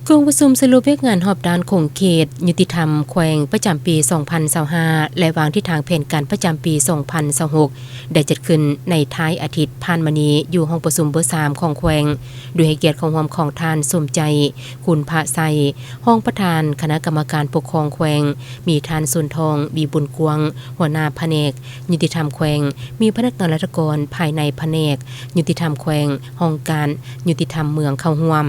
ກອງປະຊຸມສະຫຼຸບວຽກງານຮອບດ້ານຂົງເຂດຍຸຕິທຳແຂວງປະຈຳປີສອງພັນຊາວຫ້າ ແລະ ວາງທິດທາງແຜນການປະຈຳປີສອງພັນຊາວຫົກ ໄດ້ຈັດຂຶ້ນໃນທ້າຍອາທິດຜ່ານມານີ້ ຢູ່ຫ້ອງປະຊຸມເບີສາມຂອງແຂວງ, ໂດຍໃຫ້ກຽດເຂົ້າຮ່ວມຂອງທ່ານ ສົມໃຈ ຄຸນພະໄຊ ຮອງປະທານຄະນະກຳມະການປົກຄອງແຂວງ, ມີທ່ານ ສົນທອງ ບີບຸນກວາງ ຫົວໜ້າພະແນກຍຸຕິທຳແຂວງ, ມີພະນັກງານລັດຖະກອນພາຍໃນພະແນກຍຸຕິທຳແຂວງ, ຫ້ອງການຍຸຕິທຳເມືອງເຂົ້າຮ່ວມ.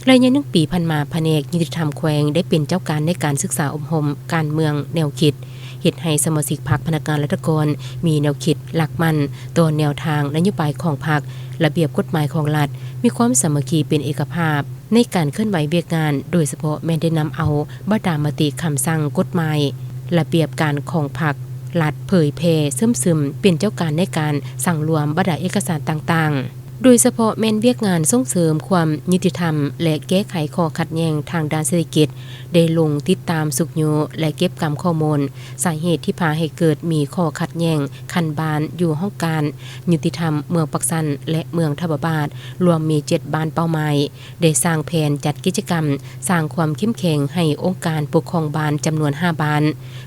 ໄລຍະໜຶ່ງປີຜ່ານມາ, ພະແນກຍຸຕິທຳແຂວງໄດ້ເປັນເຈົ້າການໃນການສຶກສາອົບຮົມການເມືອງແນວຄິດ, ເຮັດໃຫ້ສະມາຊິກພັກ, ພະນັກງານລັດຖະກອນມີແນວຄິດຫຼັກໝັ້ນຕໍ່ແນວທາງນະໂຍບາຍຂອງພັກ, ລະບຽບກົດໝາຍຂອງລັດ, ມີຄວາມສາມັກຄີເປັນເອກະພາບໃນການເຄື່ອນໄຫວວຽກງານ, ໂດຍສະເພາະແມ່ນໄດ້ນຳເອົາບັນດາມະຕິຄຳສັ່ງ, ກົດໝາຍ, ລະບຽບການຂອງພັກ, ລັດເຜີຍແຜ່ເຊື່ອມຊຶມ, ເປັນເຈົ້າການໃນການສັງລວມບັນດາເອກະສານຕ່າງໆ. ໂດຍສະເພາະແມ່ນວຽກງານສົ່ງເສີມຄວາມຍຸຕິທຳ ແລະ ແກ້ໄຂຂໍ້ຂັດແຍ່ງທາງດ້ານເສດຖະກິດ, ໄດ້ລົງຕິດຕາມ, ຊຸກຍູ້ ແລະ ເກັບກຳຂໍ້ມູນສາເຫດທີ່ພາໃຫ້ເກີດມີຂໍ້ຂັດແຍ່ງຂັ້ນບ້ານຢູ່ຫ້ອງການຍຸຕິທຳເມືອງປາກຊັນ ແລະ ເມືອງທຳບະບາດ, ລວມມີເຈັດບ້ານເປົ້າໝາຍ, ໄດ້ສ້າງແຜນຈັດກິດຈະກຳສ້າງຄວາມເຂັ້ມແຂງໃຫ້ອົງການປົກຄອງບ້ານຈຳນວນຫ້າບ້ານ,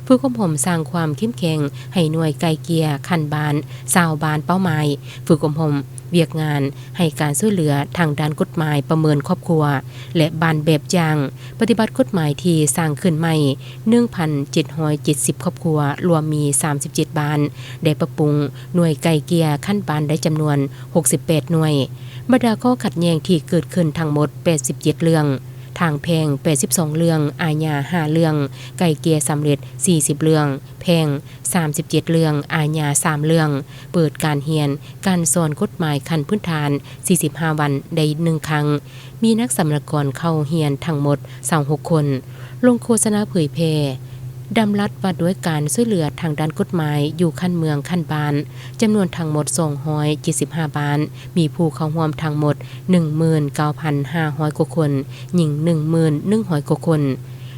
ຝຶກອົບຮົມສ້າງຄວາມເຂັ້ມແຂງໃຫ້ໜ່ວຍໄກ່ເກ່ຍຂັ້ນບ້ານຊາວບ້ານເປົ້າໝາຍ, ຝຶກອົບຮົມ ວຽກງານໃຫ້ການຊ່ວຍເຫຼືອທາງດ້ານກົດໝາຍປະເມີນຄອບຄົວ ແລະ ບ້ານແບບຢ່າງ, ປະຕິບັດກົດໝາຍທີ່ສ້າງຂຶ້ນໃໝ່ໜຶ່ງພັນເຈັດຮ້ອຍເຈັດສິບຄອບຄົວ, ລວມມີສາມສິບເຈັດບ້ານ, ໄດ້ປັບປຸງໜ່ວຍໄກ່ເກ່ຍຂັ້ນບ້ານໄດ້ຈຳນວນຫົກສິບແປດໜ່ວຍ. ບັນດາຂໍ້ຂັດແຍ່ງທີ່ເກີດຂຶ້ນທັງໝົດແປດສິບເຈັດເລື່ອງ, ທາງແພ່ງແປດສິບສອງເລື່ອງ, ອາຍາຫ້າເລື່ອງ, ໄກ່ເກ່ຍສຳເລັດສີ່ສິບເລື່ອງ, ແພ່ງສາມສິບເຈັດເລື່ອງ, ອາຍາສາມເລື່ອງ, ເປີດການຮຽນການສອນກົດໝາຍຂັ້ນພື້ນຖານສີ່ສິບຫ້າວັນໄດ້ໜຶ່ງຄັ້ງ, ມີນັກສຳມະນາກອນເຂົ້າຮຽນທັງໝົດຊາວຫົກຄົນ, ລົງໂຄສະນາເຜີຍແຜ່ດຳລັດວ່າດ້ວຍການຊ່ວຍເຫຼືອທາງດ້ານກົດໝາຍຢູ່ຂັ້ນເມືອງ, ຂັ້ນບ້ານ, ຈຳນວນທັງໝົດສອງຮ້ອຍເຈັດສິບຫ້າບ້ານ, ມີຜູ້ເຂົ້າຮ່ວມທັງໝົດໜຶ່ງໝື່ນເກົ້າພັນຫ້າຮ້ອຍກວ່າຄົນ, ຍິງໜຶ່ງໝື່ນໜຶ່ງຮ້ອຍກວ່າຄົນ.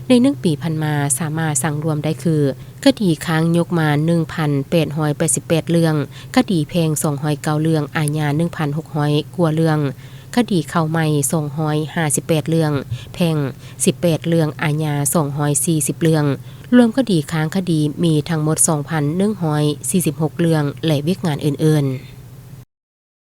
ໃນໜຶ່ງປີຜ່ານມາ, ສາມາດສັງລວມໄດ້ຄື ຄະດີຄ້າງຍົກມາໜຶ່ງພັນແປດຮ້ອຍແປດສິບແປດເລື່ອງ, ຄະດີແພ່ງສອງຮ້ອຍເກົ້າເລື່ອງ, ອາຍາໜຶ່ງພັນຫົກຮ້ອຍກວ່າເລື່ອງ, ຄະດີເຂົ້າໃໝ່ສອງຮ້ອຍຫ້າສິບແປດເລື່ອງ, ແພ່ງສິບແປດເລື່ອງ, ອາຍາສອງຮ້ອຍສີ່ສິບເລື່ອງ, ລວມຄະດີຄ້າງຄະດີມີທັງໝົດສອງພັນໜຶ່ງຮ້ອຍສີ່ສິບຫົກເລື່ອງ ແລະ ວຽກງານອື່ນໆ.